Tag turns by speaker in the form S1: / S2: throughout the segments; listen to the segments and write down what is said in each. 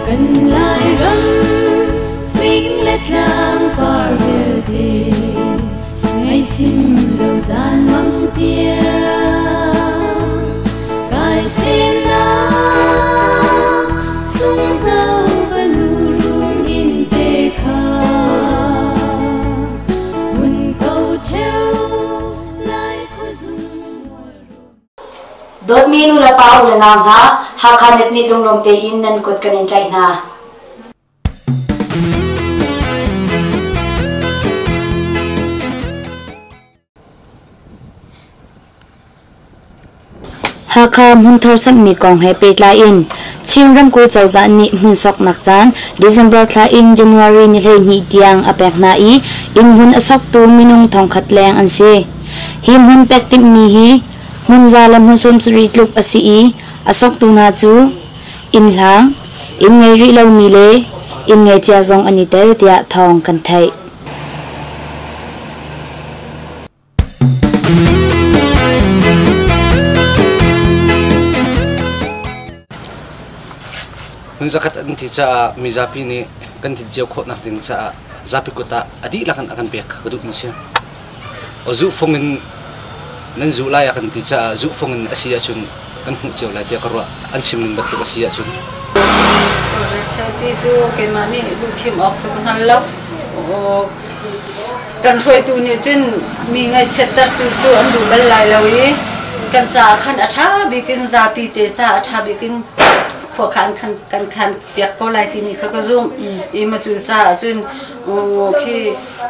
S1: Kan Lairam fing le tlang par vialte ngaihchim lo zan mang tiang kai semnak sunghno ka nu rung in te kha hun ko ṭheo lai khuazung mual
S2: Dawtmi nulepa u le nau hna, Hakha net nih lunglawm tein nan kut kan in tlaih hna. Hakha hmunthar samhmi kong he pehtlai in Chin ramkulh cozah nih hmun soknak caan December thla in January ni 12 tiang a pek hna i innhmun a soktu minung thongkhat leng an si. Hi hmun pek timhmi hi hmun za le hmun 70 tluk a si i a soktu hna cu inn hlang, inn ngei rih lomi le inn ngei cia zong an i tel tiah thawng kan theih.
S3: Hmun zakhat an ti caah mizapi nih kan tin cio khawhnak ding caah zapi kut ah a dihlak in a kan pek kha ka duhmi si. Zuhfung in nan zuh lai a kan ti caah zuhfung in a si ahcun kan hmuh cio lai tiah ka ruah. An chim ning bantuk a si ahcun.
S4: Ti cu keimah nih duhthim awk cu ka hngal lo. Kan hruaitu nih cun mi ngaihchiattertu cu an duh bal lai lo i kan caah khan a ṭha bik in zapi te caah a ṭha bik in khua kha an kan khan piak ko lai timi kha ka zumh. I ma cu caah cun khi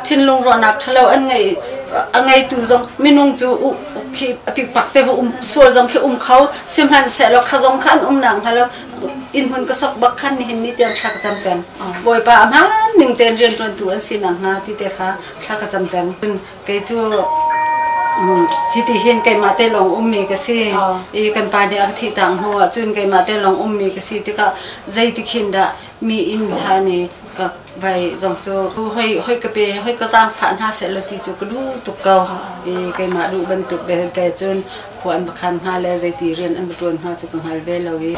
S4: thinlung ruahnak ṭhalo an ngei a ngeitu zong minung cu khi a pikpak te va um sual zong khi um kho sihmanhsehlaw kha zong kha an um nak hnga lo inn hmun ka sok bak khan nihin ni tiang thla ka cam peng. Bawipa a hmaan ning tein rianṭuantu an si nakhnga ti te kha thla ka cam peng. Kei cu hiti hin keimah te lawng ummi ka si i kan pa nih a ka thih tak hnu ah cun keimah te lawng ummi ka si tikah zeiti khin dah mi inn hlan i ka vai zong cu hoi hoi ka pe hoi ka zaangfah hna seh law ti cu ka duh tuk ko i keimah duh bantuk belte cun khua an va khan hnga le zeiti rian an va ṭuan hnga cu ka hngal ve lo i.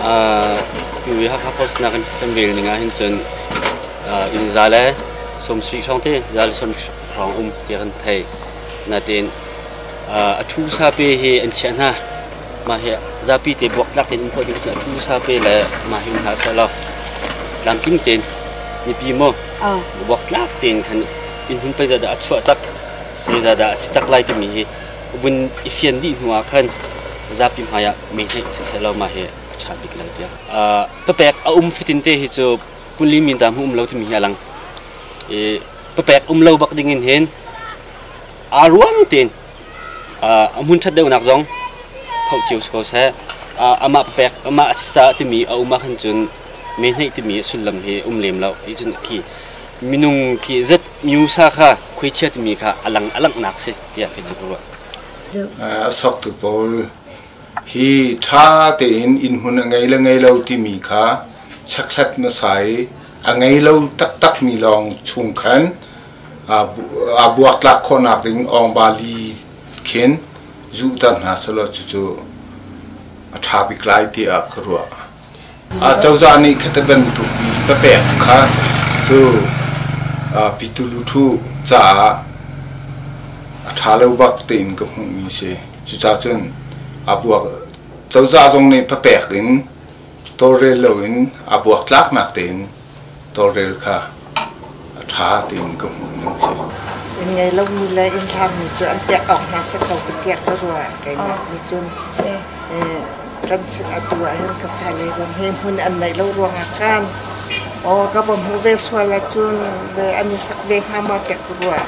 S5: Tu i Hakha Post na kan rel ning ah hin cun inn za le 70 hrawng te za le 70 hrawng um tiah kan thei. Natein a thu sape hi an chiah hna. Mah hi zapi te buaktlak tein um khawh ding cu a thu sape le mah hi um hlah seh law tlamtling tein mipi maw buaktlak tein khan inn hun pei dah a chuah tak pei dah a si tak lai timi hi vun i fian dih hnu ah khan zapi hmai ah mei hneih siseh law mah hi a ṭha bik lai tiah papek a um fatin te hi cu punli min ta hmu um lo timi hi a lang i papek um lo bak ding in hin aa ruang tein a hmun ṭhat deuhnak zong tho cio si ko seh amah papek amah a ca timi a um ah khan cun mei hneih timi sullam hi um lem lo hi cun khi minung khi zat miusa kha khuaichia timi kha a lang a langhnak si tiah kei cu ka ruah.
S6: A soktu pawl hi ṭha tein innhmun a ngei le ngei lo timi kha chekhlat hmasa i a ngei lo taktakmi lawng chung khan aa buaktlak khawhnak ding awngbali khin zuhter hna selaw cucu a ṭha bik lai tiah ka ruah. Acozah nih khata bantuk i papek kha cu pituluthu caah a ṭha lo bak tiin ka hmuhmi si. Cucaah cun a buak cozah zong nih papek in tawlrel loin a buaktlaknak tein tawlrel kha a ṭha tiin ka hmuhning si.
S7: Inn ngei lomi le inn hlangmi cu an pek awk hna si ko tiah ka ruah. Keimah nih cun kan sin atu ahhin ka fale zong hi hmun an neih lo ruangah khan aw ka va hmuh ve sual ahcun ve an i sak ve hnga maw tiah ka ruah.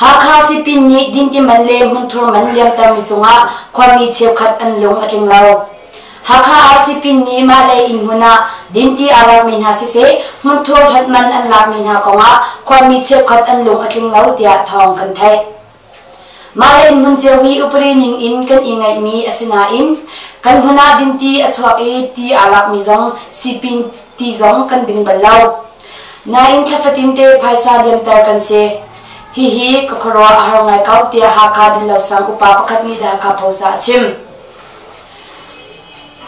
S2: Hakha Sipin nih dinti man le hmunthur man liamtermi cungah khuami cheukhat an lung a tling lo. Hakha ah sipin nih mah le inn hmun ah dinti aa lakmi hna siseh, hmunthur hlat man an lakmi hna kongah khuami cheukhat an lung a tling lo tiah thawng kan theih. Mah le inn hmun cio hi upadi ning in kan i ngaihmi a si nain kan hmun ah dinti a chuak i ti aa lakmi zong sipin ti zong kan ding bal lo. Nain thla fatin te phaisa liamter kan si. Hihi ka khuaruah a har ngai ko tiah Hakha Dinlo sang upa pakhat nih The Hakha Post ah a chim.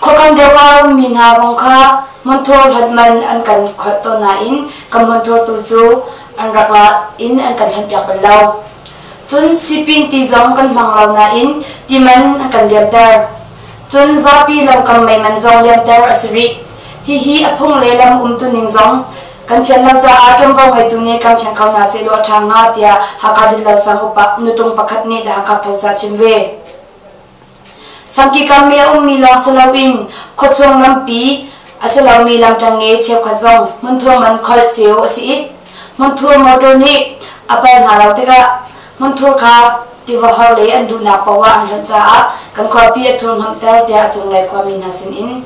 S2: Khuakam deuh ah a ummi hna zong kha hmunthur hlat man an kan kholh tawn nain kan hmunthur tu cu an rak la in an kan hlanpiak bal lo. Cun sipin ti zong kan hmang lo nain ti man an kan liamter. Cun zapi lamkam mei man zong liamter a si rih. Hihi a phung le lam umtuning zong kan fian lo caah ṭuanvo ngeitu nih kan fiang kho hna sehlaw a ṭha hnga tiah Hakha Dinlo sang upa nutung pakhat nih The Hakha Post ah a chim ve. Sangki kam i a ummi lawng si loin khuachung rampi a si lomi lam ṭengnge cheukhat zong hmunthur man kholh cio a si i hmunthur motor nih a pal hna lo tikah hmunthur kha tiva hor le an duhnak paoh ah an hlonh caah kan khuapi a thurhnawmhter tiah a cunglei khuami hna sinin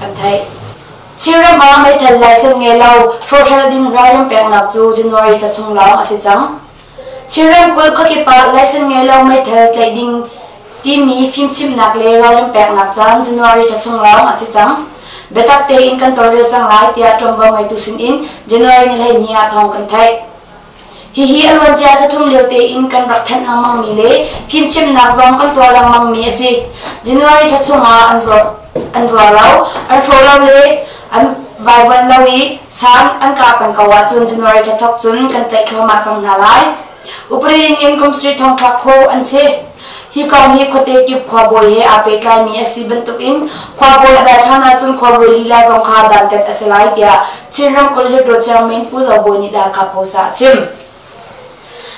S2: kan theih. Chinram ah meithal license ngei lo hrawhhral ding ralrin peknak cu January thla chung lawng a si cang. Chin ramkulh khuakip ah license ngei lo meithal tlaih ding timi fimchimhnak le ralrin peknak caan January thla chung lawng a si cang. Biatak tein kan tawlrel cang lai tiah ṭuanvo ngeitu sinin January ni 12 ah thawng kan theih. Hihi a luancia thla lio tein kan rak thanh lengmangmi le fimchimhnak zong kan tuah lengmangmi a si. January thla chungah an zuar an zuar lo, an hrawh lo le an vaivuanh lo i san an kah peng ko ahcun January thla thawk cun kan tlaih thluahmah cang hna lai. Upadi ning in kum sarih thong thlak khawh an si. Hi kong hi khuate kip khuabawi he aa pehtlaimi a si bantukin khuabawi a dai ṭhan ahcun khuabawi lila zong kha dantat a si lai tiah Chin ramkulh Hluttaw Chairman Pu Zo Bawi nih Hakha Post ah a chim.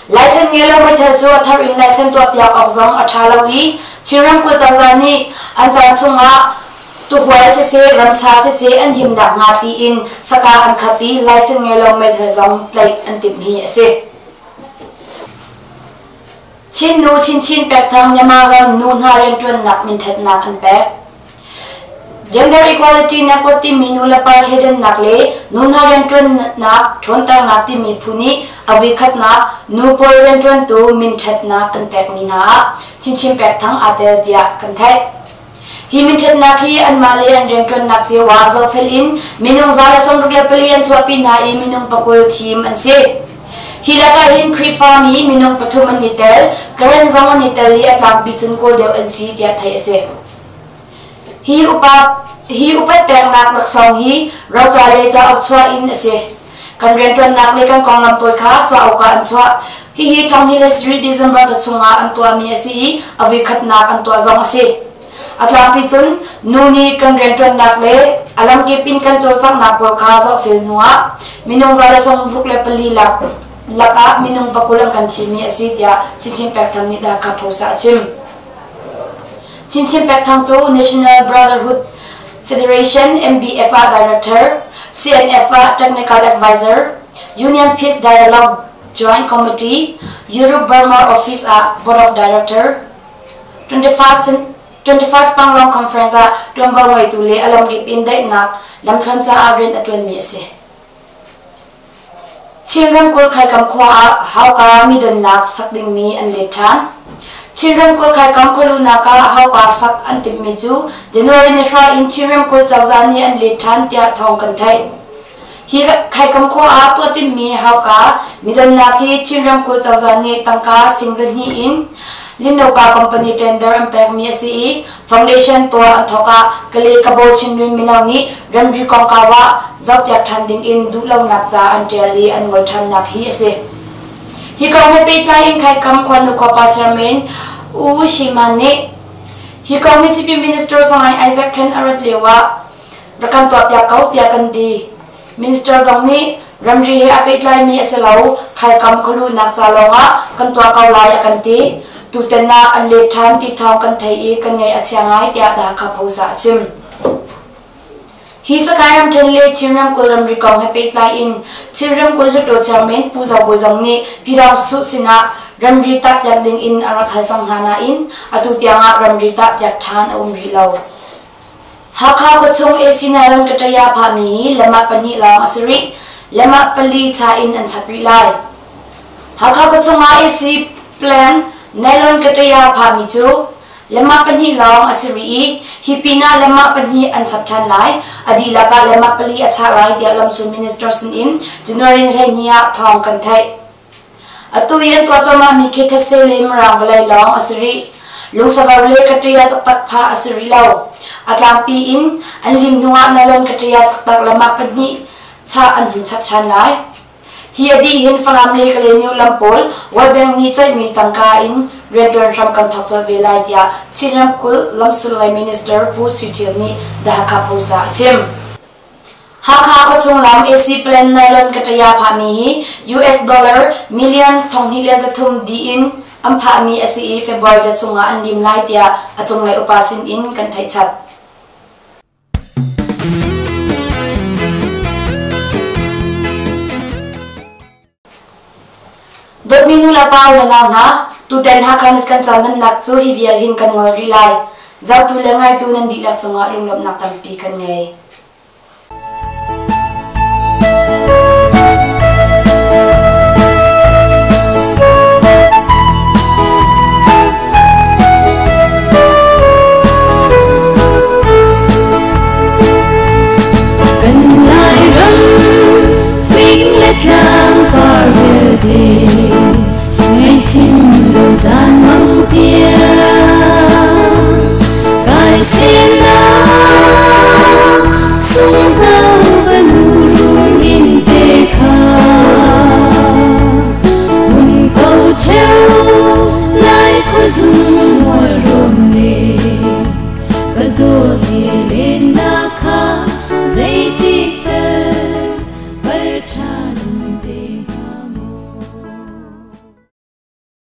S2: License ngei lo meithal cu a thar in license tuahpiak awk zong a ṭha lo i Chin ramkulh cozah nih an caan chungah tuhual siseh ramsa siseh an him nakhnga tiin saka an khap i license ngei lo meithal zong tlaih an timh hi a si. Chin nu Chinchin Pekthang Myanmar ram nu hna rianṭuannak minṭhatnak an pek. Gender Equality Network timi nulepa thleidannak le nu hna rianṭuannak ṭhawnternak timi phu nih a voikhatnak nu pawl rianṭuantu minṭhatnak an pekmi hna ah Chinchin Pekthang aa tel tiah kan theih. Hi minṭhatnak hi anmah le an rianṭuannak cio ah zohfel in minung 164 an chuahpi hna i minung 20 thim an si. Hi lakah hin Khrihfami minung pathum an i tel, Karen zong an i tel i a tlangpi cun Kawl deuh an si tiah theih a si. Hi upa hi upat peknak laksawng hi roca le cauk chuah in a si. Kan rianṭuannak le kan konglam tawi kha cauk ah an chuah. Hihi thong hi le sarih December thla chungah an tuahmi a si i a voikhatnak an tuah zong a si. A tlangpi cun nu nih kan rianṭuannak le a lamkip in kan cawlcanghnak pawl kha zohfel hnuah minung 164 lak lakah minung 20 an kan thimmi a si tiah Chinchin Pekthang nih Hakha Post ah a chim. Chinchin Pekthang cu National Brotherhood Federation MBFR Director, CNFR Technical Advisor, Union Peace Dialogue Joint Committee, Europe Burma Office ah Board of Director, 21st 21st Panglong Conference ah ṭuanvo ngeitu le a lamkip in daihnak lamthluan caah rian a ṭuanmi a si. Chin ramkulh Khaikam khua ah hauka midonnak sak dingmi an let ṭhan. Chin ramkulh Khaikam khualuhnak ah hauka sak an timhmi cu January ni hra in Chin ramkulh cozah nih an let ṭhan tiah thawng kan theih. Hi Khaikam khua ah tuah timhmi hauka midonnak hi Chin ramkulh cozah nih tangka sing zahnih in Limnopa company tender an pekmi a si i foundation tuah an thawk ah Kale Kabo Chinrin mino nih ramri kongkau ah zohpiak ṭhan dingin duhlonak ca an ṭial i an ngol ṭhannak hi a si. Hi kong he pehtlai in Khaikam khuanu khuapa chairman U Shiman nih hi kong hi Sipin Minister Salai Isaac Khen a rat lio ah rak kan tuahpiak ko tiah kan ti. Minister zong nih ramri he a pehtlaimi a si lo, Khaikam khualuhnak ca lawngah kan tuah ko lai a kan ti. Tutan ah an let ṭhan ti thawng kan theih i kan ngaih a chia ngai tiah The Hakha Post ah a chim. Hi Sakai ramṭhen le Chin ramkulh ramri kong he pehtlai in Chin ramkulh Hluttaw Chairman Pu Zo Bawi zong nih Pyidawngsuh sinah ramri tahpiak ding in a rak hal cang hna nain atu tiangah ramri tahpiak ṭhan a um rih lo. Hakha khuachung AC nylon kataya phahmi hi lamah pahnih lawng a si rih. Lamah pali cha in an chap rih lai. Hakha khuachung ah AC plan nylon kataya phahmi cu lamah pahnih lawng a si rih i hi pinah lamah pahnih an chap ṭhan lai. A dihlak ah lamah pali a chah lai tiah lamsul minister sinin January ni 12 ah thawng kan theih. Atu i an tuah cuahmahmi khi thetse le mirang vawlei lawng a si rih. Lungsavau le kaṭia taktak phah a si rih lo. A tlangpi in an lim hnuah nalon kaṭia taktak lamah pahnih chah an hun chap ṭhan lai. Hi a dih hin Falam le Kalaymyo lam pawl World Bank nih ceihmi tangka in rianṭuan hram kan thawk colh ve lai tiah Chin ramkulh lamsul lei minister Pu Sui Ṭial nih The Hakha Post ah a chim. Hakha khuachung lam AC plan nylon kataya phahmi hi US dollar million 2300 dih in an phahmi a si i February thla chungah an lim lai tiah a cunglei upa sin in kan theih chap. Dawtmi nu le pa le nau hna, tutan Hakha nat kan caan cu hi vial hin kan ngol rih lai. Zohtu le ngaitu nan dihlak cungah lunglawmhnak tampi kan ngei.